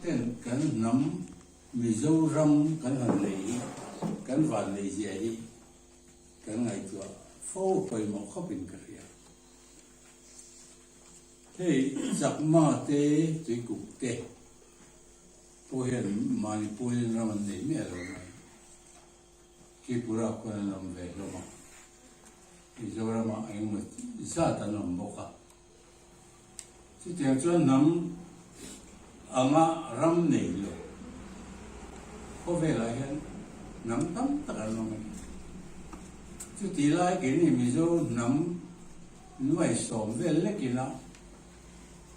Ten kan hnam Mizoram kan han nei hi kan vanneih zia hi kan ngaihtuah fo pawimawh khawpin ka hria. Hei Chakma te Tuikuk te pawh hian mahni pualin ram an nei miah lo mai. Tripura khuan an awm ve hlawm a, Mizoramah engemaw zat an awm bawk a. Chutiang chuan hnam anga ram nei lo khawvelah hian hnam tam tak an awm a ni. Chutih lai keini Mizo hnam nuai sawm vel lekina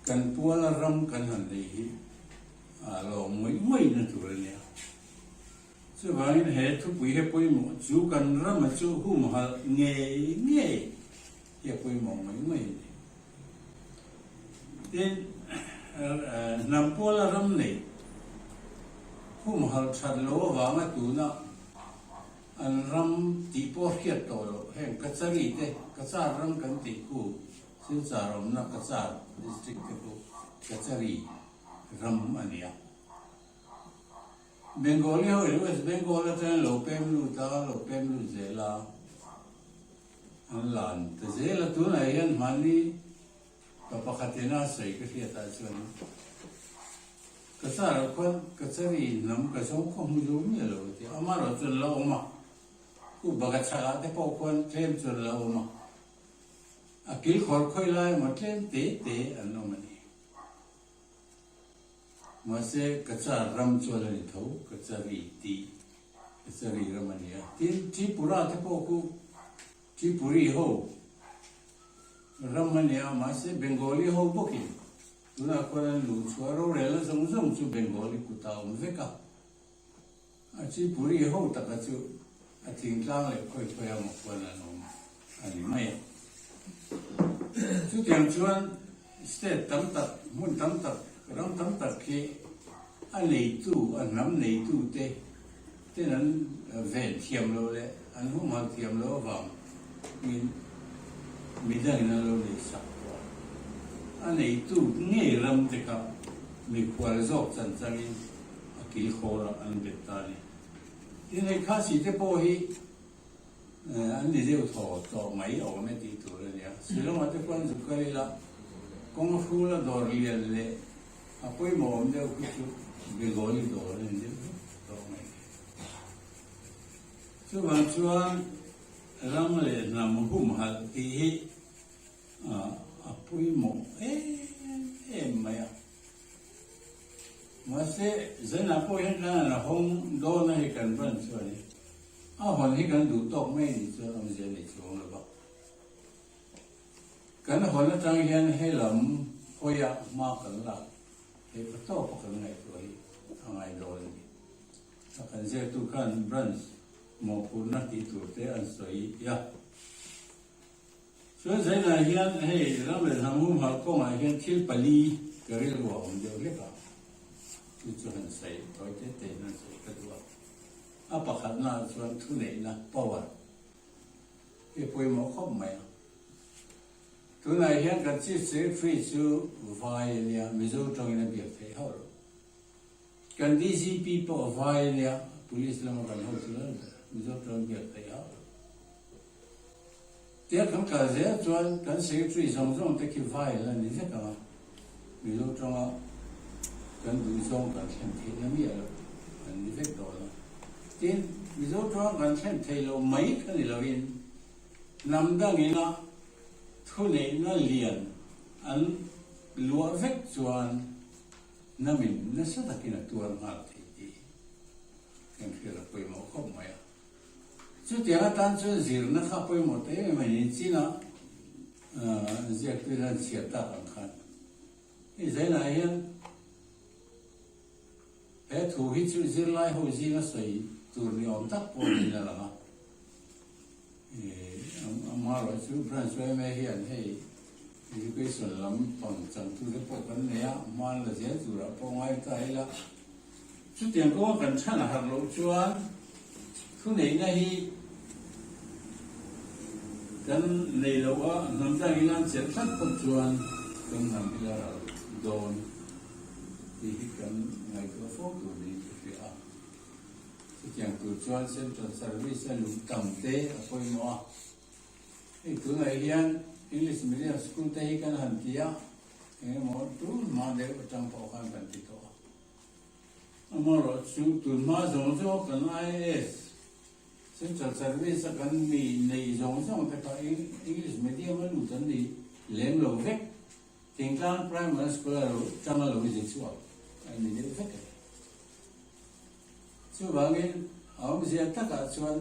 kan puala ram kan han nei hi a lawm ngawih ngawihna tur a nia. Chuvangin he thupui he pawimawh chu kan rama chu humhalh ngei ngei hi a pawimawh mai mai a ni. Tin, hnam pawla ram nei humhalh that lo avanga tuna an ram tih pawh hriat tawh loh heng Kachari te, Kachar ram kan tih khu Silchar awmna Kachar district te khu Kachari ram a ni a. Bengali ho in West Bengal atangin lo pem lut a, lo pem lut zel a, an lan ta zel a. Tunah hian hmani pa pakhat ina sawi ka hriat ah chuan Kachar ah khuan Kachari hnam ka zawng khaw hmu zo miah lo a ti a, amaherawh chuan la awm a, khu Bagachak ah te pawh khuan tlem chuan la awm a, a kilkhawr khawi lai emaw tlem te te an awm a ni. Mahse, Kachar ram chuan a ni tho, Kachari tih Kachari ram a ni a. Tin, Tripura te pawh khu Tripuri ho ram a ni a, mahse Bengali ho bawkin tunah khuan an luh chhuah rorelna zawng zawng chu Bengali kutah a awm vek a. A Tripuri ho taka chu a thingtlang leh khawi khawi emaw khuan an awm a ni mai a. Chutiang chuan state tam tak, hmun tam tak, ram tam tak khi a neitu, a hnam neitu te ten an ven thiam loh leh an humhalh thiam loh avang in midangin an lo nei sak tawh a. A neitu ngei ram te kha mikhual zawk chan changin a kil khawrah an bet ta a ni. Tin, hei Khasi te pawh hi an ni deuh thaw tawh mai awm e tih tur a nia. Shillong-ah te khuan zuk kal ila kawng hrula dawr lian leh a pawimawh awm deuh khi chu Bengali dawr a ni deuh vek tawh mai. Chuvang chuan ram leh hnam humhalh tih hi a pawimawh em em mai a. Mahse, zanah pawh hian kan han hawng dawn a hei kan ban chuan i a hawn hi kan duh tawk mai ni chuan awmzia nei chuang lo va. Kan hawn atang hian helam hawiah hma kan lak theih pa tawpa kan ngaihtuah hi a ngai dawn a ni. A kan ziaktu khan branch mawhphurhna tih tur te an sawi a. Chuan zainah hian hei ram leh hnam humhalh kawngah hian thil pali ka rilru a awm deuh hlek a, chu chu han sawi tawi te te in han sawi ka duh a. A pakhatna ah chuan thuneihna, power, hi a pawimawh khawp mai a. Tunah hian kan Chief Secretary chu vai a nia, Mizo tawngin a biak theih hauh lo. Kan DGP pawh vai a nia, Police lama kan hotu lal ber, Mizo tawngin biak theih hauh lo. Tia kan kal zel chuan kan secretary zawng zawng te khi vai la ni vek ang a, Mizo tawnga kan duh zawng kan thlen theih na miah loh an ni vek dawn a. Tin, Mizo tawnga kan thlen theih loh mai kha ni loin hnam dangina thuneihna lian an luah vek chuan hnamin nasa takin a tuar nghal thei tih kan hriat a pawimawh khawp mai a. Chutiang atan chuan zirna kha pawimawh ta em em a ni. China ziaktu hian chhiar tak ang khan hei zainah hian he thu hi chu zirlai ho zinga sawi tur ni awm tak pawh niin a lang a. Amaherawh chu branch yma hian hei education lam pang changtute pawh kan nei a, hma la zel turah pawh ngai ta ila. Chutiang kawnga kan chhan a harh loh chuan thuneihna hi kan nei loh a, hnam dangin an chelh tlat phawt chuan kan hnam hi la ral dawn. Tih hi kan ngaihtuah fo tur niin ka hria a. Chutiang tur chuan Central Service a luh tam te a pawimawh a. Hei tunah hian English Medium School te hi kan han ti a, eng emaw tun hma deuh atang pawh khan kan ti tawh a. Amaherawh chu tun hma zawng zawng kan IAS Central Service a kan mi neih zawng zawng te kha English Medium a lut an ni lem lo vek. Thingtlang Primary School a lo tanga lo zir chhuak an ni deuh vek e. Chuvangin a awmzia takah chuan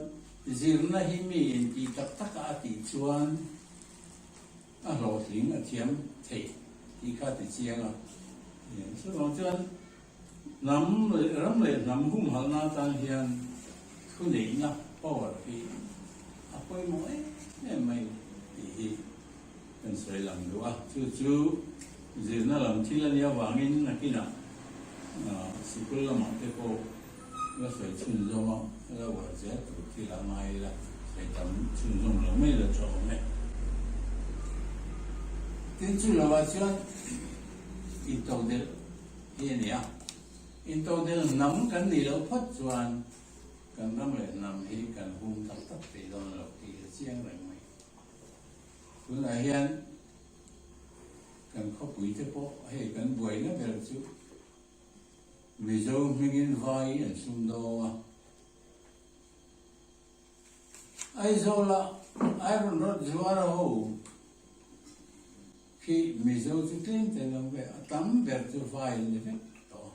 zirna hi mi intih tak taka a tih chuan a hlawhtling a thiam theih tih kha a ti chiang a. Chuvang chuan hnam leh ram leh hnam humhalhna atan hian thuneihna, power, hi a pawimawh em em mai tih hi Kan sawi lang duh a, chu chu zirna lam thil a nih avangin nakinah sikul lamah te pawh la sawi chhunzawm a, la uar zel tur thil a ngai ila, sawi tam chhunzawm lo mai la tha awm e. Tin chu lovah chuan intodelh hi a ni a, intodelh hnam kan nih loh phawt chuan kan ram leh hnam hi kan hum tak tak thei dawn lo tih a chiang reng mai. Tunah hian kan khawpui te pawh hei kan buaina ber chu Mizo hmingin vai an sumdawng a. Aizawla Iron Rod zuara ho khi Mizo chu tlem te an awm ve, a tam ber chu vai an ni vek tawh a.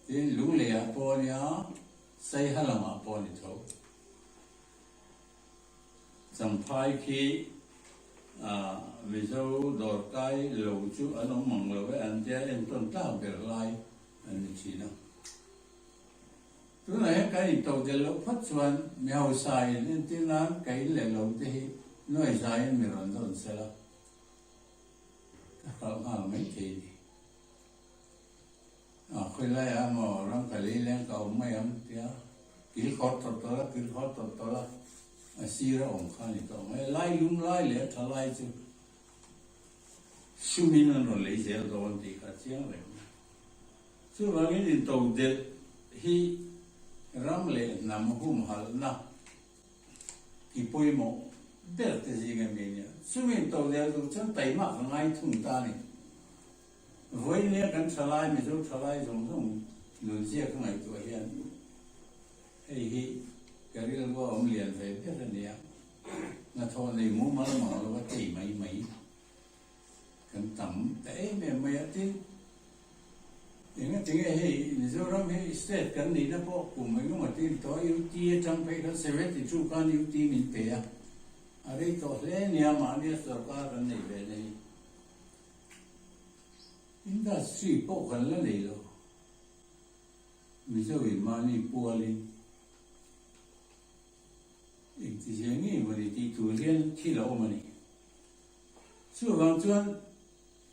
Tin, Lungleiah pawh a nia, Saiha lamah pawh a ni tho. Champhai khi Mizo dawrkai lo chu an awm mang lo e an tia entawn tlak ber lai an ni thin a. Tunah hian kan intodelh loh phawt chuan mi hausa in entir nan ka in leh lo te hi nuai zaiin mi rawn dawn sela ka hralh nghal mai thei a ni. A khawilai ah maw ram ka lei leng ka awm mai ang tia kil khawr tawlh tawlh a, kil khawr tawlh tawlh a, a sir a awm kha a ni tawh mai. Lai lum lai leh a tha lai chu sumin an rawn lei zel dawn tih kha a chiang reng mai. Chuvangin intodelh hi ram leh hnam humhalhna ti pawimawh ber te zinga mi a nia. Chumi intodelh duh chuan taimak a ngai thung ta a ni. Vawinia kan thalai, Mizo thalai zawng zawng nunzia ka ngaihtuah hian hei hi ka rilru a awm lian ve ber a nia. Hnathawh nei mumal mang lova tei mai mai kan tam ta em em mai a. Tin, engatinge hei Mizoram hi state kan nihna pawh kum engemaw tin tawh UT atang phei khan 72 khan UT min pe a, a rei tawh hle nia mahnia sorkar kan nei ve na hi. Industry pawh kan la nei lo. Mizo in mahni pualin engtizia nge mawni tih tur hian thil a awm a ni. Chuvang chuan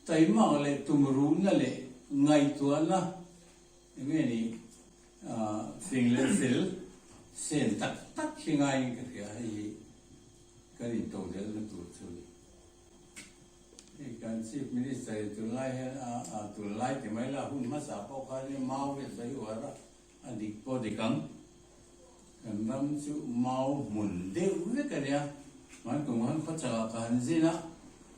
taimak leh tumruhna leh ngaihtuahna enge ni fing leh fel sen tak tak hi ngaiin ka hria hei hi kan intodelhna tur chu a ni. Hei kan Chief Minister in tunlai hian a tunlai ti mai la hun hmasa pawh khan in mau hi a sawi uar a, a dik pawh dik ang. Kan ram chu mau hmun deuh vek a nia, hman kum khan khawchhakah ka han zin a,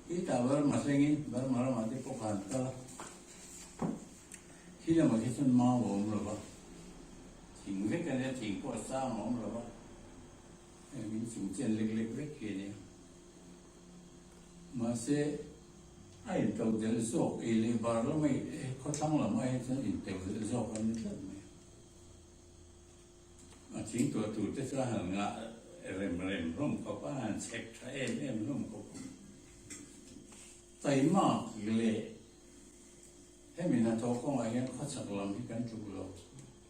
khitah Burma thlengin Burma ramah te pawh ka han kal a, khi lamah khi chuan mau a awm lo va, thing vek a nia, thing pawh a sang a awm lo va, heng in chung chen lek lek vek khi a nia. Mahse, a intodelh zawk ei leh bar lamah khawthlang lam aiah chuan intodelh zawk a ni tlat mai. A thingtuah tur te chuan han ngah rem rem hlawm khawp a, han chhek tha em em hlawm khawp a. Taimak leh hemi hnathawh kawngah hian khawchhak lam hi kan tluk lo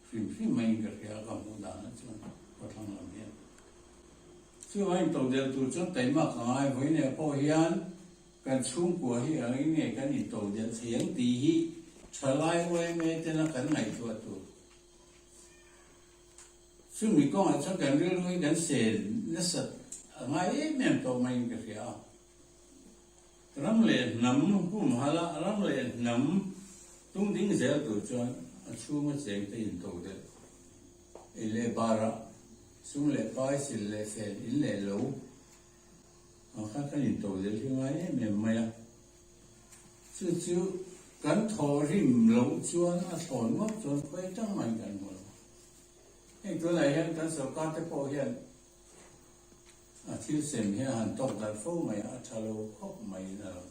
hrim hrim maiin ka hria a, ka hmuh danah chuan khawthlang lam hian. Chuvangin intodelh tur chuan taimak a ngai vawiinah pawh hian kan chhungkua hi engin nge kan intodelh thei ang tih hi thalai yma tena kan ngaihtuah tur. Chumi kawngah chuan kan rilru hi kan sel nasat a ngai em em tawh maiin ka hria a. Ram leh hnam humhala ram leh hnam. Tung ding zel tur chuan a chhunga chengte into delh ei leh barah sum leh pai sil leh fel in leh lo ang khan kan into delh hi ngai em em mai a. Chu chu kan thawhrim loh chuan a thlawn ngawt chuan khawi atang maiin kan hmu lo. Heng tunah hian kan sorkar te pawh hian A thil sem hi a han tawk darh fo mai a, a tha lo khawp maiin a lang.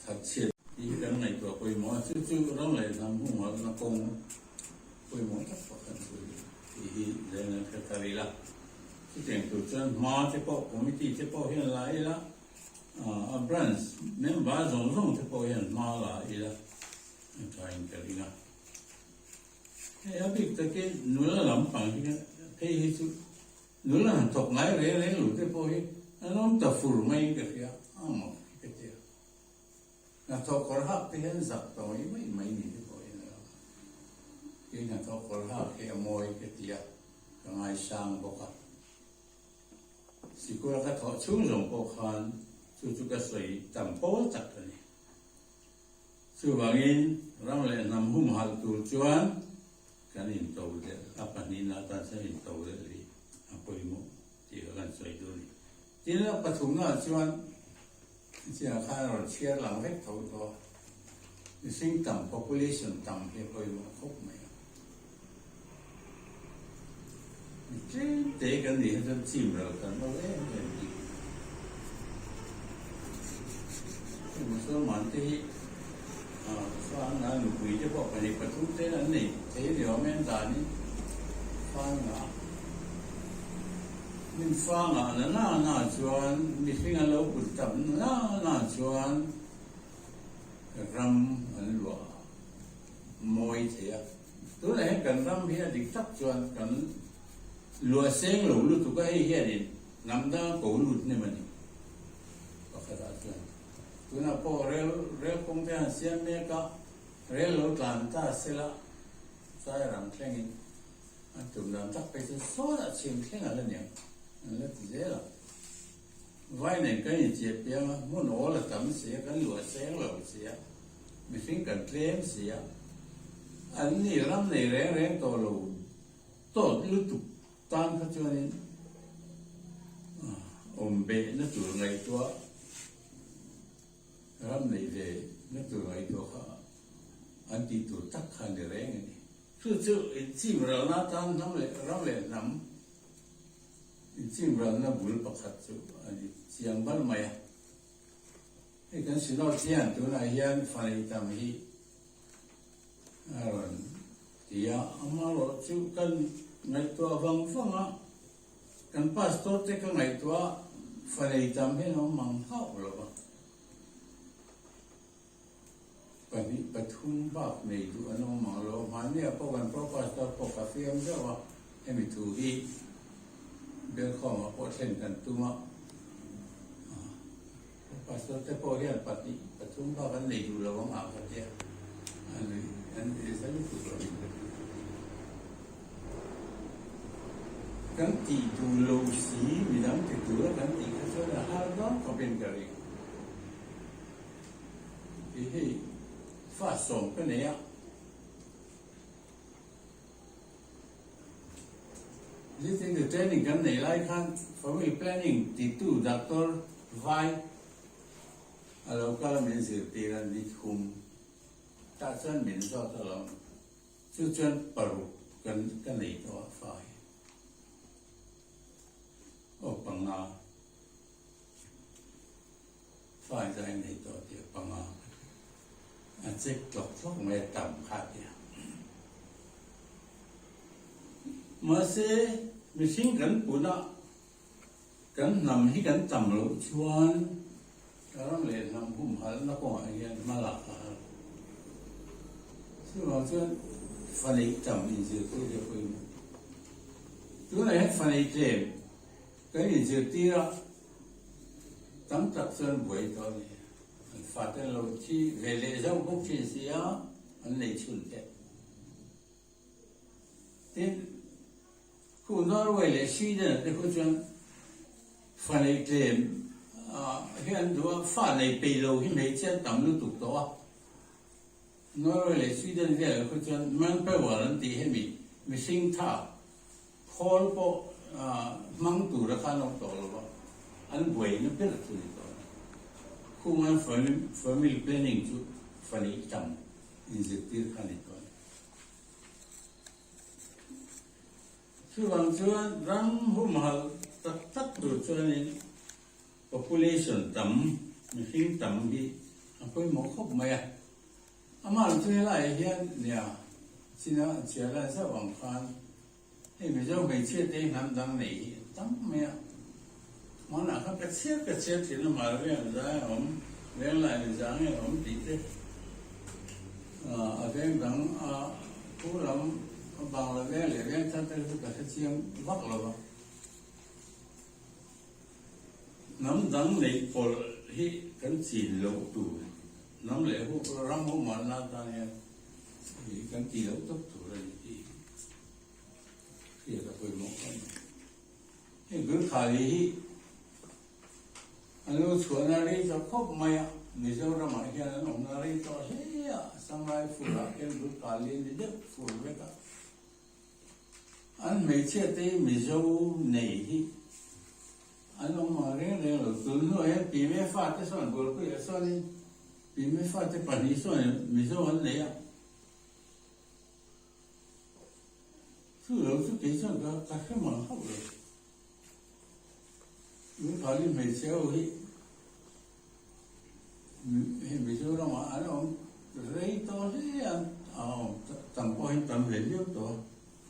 Thatchhiat tih hi kan ngaihtuah pawimawh a, chu chu ram leh hnam humhalhna kawng pawimawh tak pakhat chu a ni tih hi zel an hre thar ila. Chutiang tur chuan hma te pawh committee te pawh hian la ila, a branch member zawng zawng te pawh hian hma la ila a thain ka ring a. Hei a bik takin nula lampang hi phei hi chu nula han thawk ngai reng reng lo te pawh hi an awm ta fur maiin ka hria a mak hi ka tia. Hnathawh kawr hak te hian zak ta mai mai mai ni te pawh hian a lang a. Kei hnathawh kawr hak hi a mawi ka tia, ka ngaisang bawk a. Sikul a ka thawh chhung zawng pawh khan chu chu ka sawi tam pawl tak a ni. Chuvangin ram leh hnam humhalh tur chuan kan into delh a pahnihna atan chuan into delh hi a pawimawh tih kha kan sawi duh a ni. Tin, a pathumnaah chuan chiah khan a rawn chhiar lang vek tho tawh a, mihring tam, population tam hi a pawimawh khawp mai a. Mi tlem te kan nih hi chuan chim ral kan lo em em bik. Heng Musalman te hi fa an ngah nupui te pawh pahnih pathum te an nei thei a ni awm em danin fa an ngah a. Min fa ngah na na na chuan mihring an lo kut tam na na chuan ram an luah mawi thei a. Tunah hian kan ram hi a dik tak chuan kan luah seng lo lutuk a, hei hianin hnam dang ko lut hnem a ni pakhatah chuan. Tunah pawh rel rel kawng te han siam mek a, rel lo tlan ta sela Sairang thlengin an tum dan tak phei chuan sawtah chhim thleng a la niang an la ti zel a. Vai nen kan inchiah piang a, hmun awl a tam si a, kan luah seng lo si a, mihring kan tlem si a, an ni ram nei reng reng tawh lo tawt lutuk tan kha chuanin awm behna tur ngaihtuah, ram nei ve na tur ngaihtuah kha an tih tur tak kha a ni reng a ni. Chu chu inchim ralna atan hnam leh ram leh hnam Inchimralna bul pakhat chu a ni chiang bar mai a. Hei kan Synod hian tunah hian fanei tam hi a rawn ti a, amaherawh chu kan ngaihtuah vang vang a, kan pastor te ka ngaihtuah a, fanei tam hian a awm mang hauh lo va. Pahnih pathum bak nei duh an awm ang lo. Hmania pawh kan pro pastor pawh ka fiam zauh a, hemi thu hi Belkhawmah pawh thlen kan tum a, pro pastor te pawh hian pahnih pathum bak an nei duh lo ang ah ka tia, a nuih an nuih za lutuk lo in ka ti. Kan tih duh lo si midang ti tura kan tih kha chuan a har dawn khawpin ka ring. Kei hei fa sawm ka nei a. Zirtirtu training kan nei lai khan family planning titu doctor vai a lo kal a min zirtir a ni thum tah chuan min zawt alawm chu chuan paruk kan ka nei tawh a fa hi aw panga. Fai zai nei tawh tih a panga a chek tlawk tlawk mai a tam kha a ti a. Mahse, mihring kan puna kan hnam hi kan tam loh chuan ram leh hnam humhalhna kawngah hian hma lak a har. Chuvang chuan fa neih tam inzirtir hi a pawimawh. Tunah hian fa neih tlem kan inzirtir a. Tam tak chuan buai tawh a ni. An fate an lo thi ve leh zauh bawk thin si a, an nei chhun te. Tin, khu Norway leh Sweden ah te khu chuan fa nei tlem hi an duh a, fa nei peih lo hi hmeichhia an tam lutuk tawh a. Norway leh Sweden velah khaw chuan manpower an tih hemi mihring tha khawl pawh hmang tura khan awm tawh lo va, an buaina ber chu ni tawh a ni. Khungan family planning chu fa neih tam inzirtir kha ni tawh a ni. Chuvang chuan ram humhalh tak tak tur chuanin Population tam, mihring tam hi a pawimawh khawp mai a. Amah chu helaiah hian nia china chhiar lai zauh ang khan hei Mizo hmeichhia te hi hnam dang nei hi an tam mai a. Hmanah khan ka chhiar ka chhiar thin a, Hmar veng zai a awm, Venglai ni zang nge a awm tih te a veng dang a pu lam Bangla veng leh veng thar te chu ka hrechiang vak lo va. Hnam dang neih pawlh hi kan chin loh tur, hnam leh ram humhalna atan hian kan tih loh tawp tur a ni tih hriat a pawimawh khawp mai. Hei Gurkhali hi an lo chhuahna rei tawh khawp mai a, Mizoramah hian an awmna rei tawh hle a, Sangai furah hian Gurkhali a ni deuh fur vek a. An hmeichhia te hi Mizo nei hi an awm ang reng reng lo. Tun hnuah hian Pime fate sawn Bualpuiah sawnin Pime fate pahnih sawn Mizo an nei a. Chu lo chu kei chuan ka ka hre mang hauh lo. Lungkhali hmeichhia ho hi Hei Mizoramah an awm rei tawh hle a, a awm tam pawh hian tam hle viau tawh a,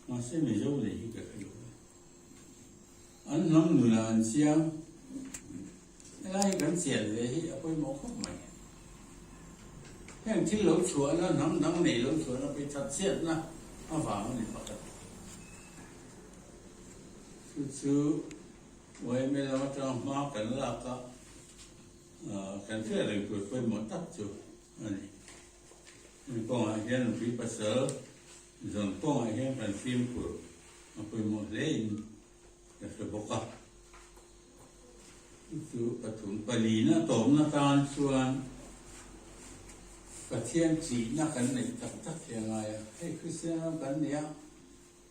mahse Mizo lei hi ka hre lo e. An hnam nunah an chiang, helai hi kan chian ve hi a pawimawh khawp mai. Heng thil lo chhuahna, hnam dang nei lo chhuahna phei that chhiatna avang a ni pakhat. Chu chu YMA lam atanga hma kan lak a, Kan hriat reng tur pawimawh tak chu a ni. Hemi kawngah hian nupui pasal zawn kawngah hian kan fimkhur a pawimawh hlein ka hre bawk a. Chu chu pathum palina tawpna tan chuan Pathian chihna kan neih tak tak hi a ngai a. Hei Kristian ram kan ni a,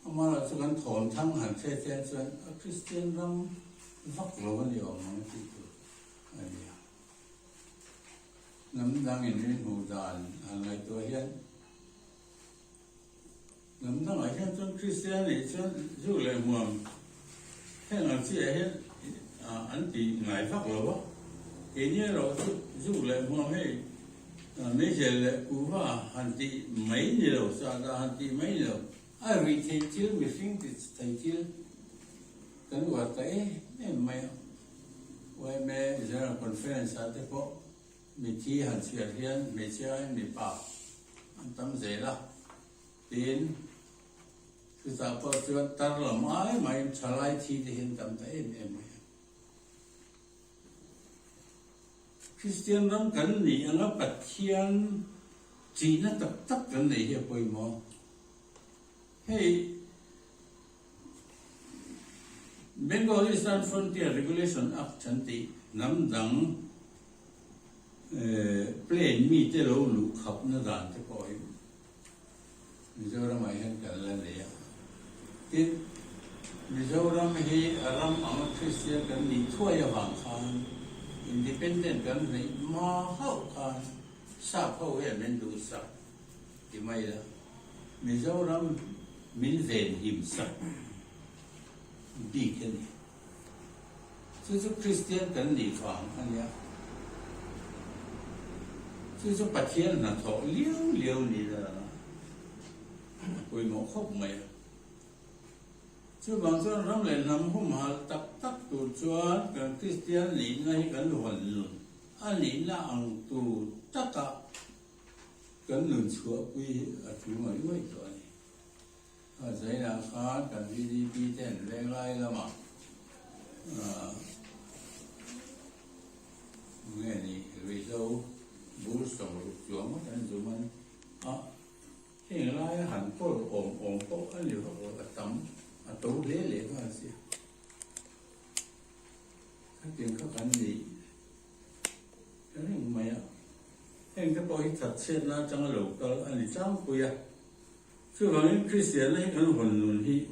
Amaherawhchu chu kan thawn thang han hriat hian chuan a Kristian ram vak lo a ni awm ang tih tur a ni a. Hnam dangin min hmuh dan han ngaihtuah hian hnam dangah hian chuan Kristian nih chuan zu leh hmuam heng ang chiah hian an ti ngai vak lo a. Keini erawh chu zu leh hmuam hei meizel leh kuhva han tih mai ni lo, sahdah han tih mai ni lo, A rih theih thil, mihring ti thei thil kan uar ta em em mai a. YMA General Conference ah te pawh mithi han chhiar hian hmeichhia aiin mipa an tam zel a. Tin, chutah pawh chuan tar lam ai maiin thalai thi te hi an tam ta em em mai a. Kristian ram kan nih anga Pathian ṭihna tak tak kan neih hi a pawimawh. Hei Bengal Eastern Frontier Regulation Act an tih hnam dang plane mite lo luh khapna dan te pawh hi Mizoramah hian kan la nei a. Tin, Mizoram hi a ram anga Kristian kan nih thuai avang khan Independent kan hneih hma hauh khan sap ho hian min duhsak ti mai la. Mizoram min venhim sak bik a ni. Chu chu Kristian kan nih vang a nia. Chu chu Pathian hnathawh liau liau niin a lang a, a pawimawh khawp mai a. Chuvang chuan ram leh hnam humhalh tak tak tur chuan kan Kristian nihna hi kan hawn nun a nihna ang tur taka kan nun chhuahpui hi a thu ngaih ngaih tawh a ni. A zainah khan kan VDP ten venglai lamah nge ni ruihhlo bur sawmruk chuang ngawt an zum a ni a, heng laia han kawl awm awm pawh a ni vak lo, a tam a to hle leh nghal sia. Khatiang kha kan nih. Thatchhiatna atanga lo kal a ni tlangpui a. Chuvangin Kristianna hi kan hawn nun hi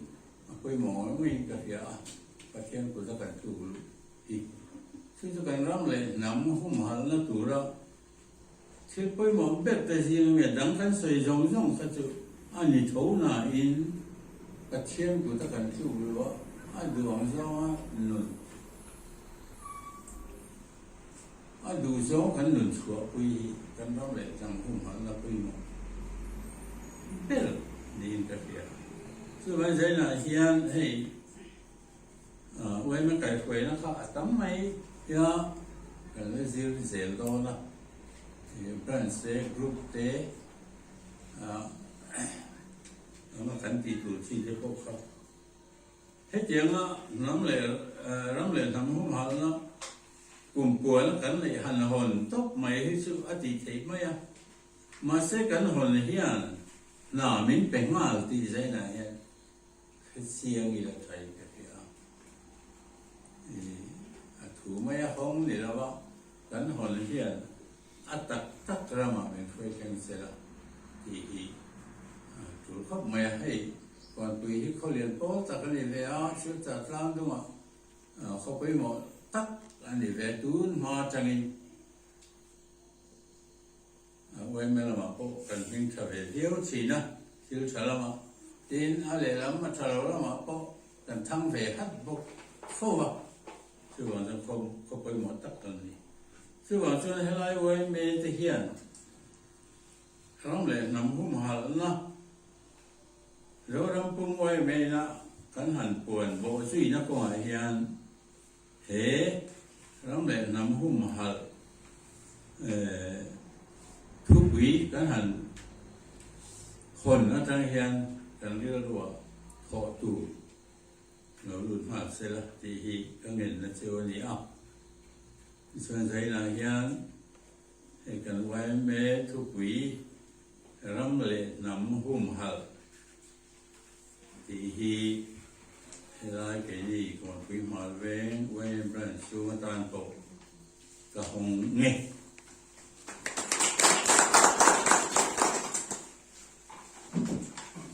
a pawimawh ngawih ngawih in ka hria a, Pathian kut a kan tluk luh hi. Chu chu kan ram leh hnam humhalhna tura thil pawimawh ber te zing ami a dang kan sawi zawng zawng kha chu a ni tho nain Pathian kut a kan tluk luh a, a duh ang zawnga nun. A duh zawng kan nun chhuahpui hi kan ram leh tlang humhalhna pawimawh ber niin ka hria. Chuvang zainah hian hei uaima kaihhruaina kha a tam mai tia kan la zir zel dawn a, branch te group te anga kan tih tur chi te pawh kha. Hetianga hnam leh ram leh hnam humhalhna kumpuan kan neih han hawn tawp mai hi chu a tih theih mai a, mahse kan hawn hian hna min pe nghal tih zainah hian hrechiang ila tha in ka hria a. A thu mai a hawng ni lo a, kan hawn hian A tak tak ramah min hruai thleng sel a tih hi a tul khawp mai a, hei Kawnpui hi khaw lian pawl tak a ni ve a, Silchar tlang dungah khaw pawimawh tak a ni ve tun hma atangin UMA lamah pawh kan hming tha ve viau thin a, thil tha lamah tin a lehlam a tha lo lamah pawh kan thang ve hat bawk fo a. Chuvang chuan khaw khaw pawimawh tak kan ni. Chuvang chuan helai yma te hian ram leh hnam humhalhna Zoram pum yma ina kan han puan bawh zuina kawngah hian he ram leh hnam humhalh eh thupui kan han hawn atang hian kan rilruah thawh tur Lo lut nghal sela tih hi ka ngenna cheu a ni a. Tichuan Zainah hian hei kan yma thupui ram leh hnam humhalh tih hi helai keini Kawnpui Hmar Veng yma Branch chhung atan pawh ka hawng nge.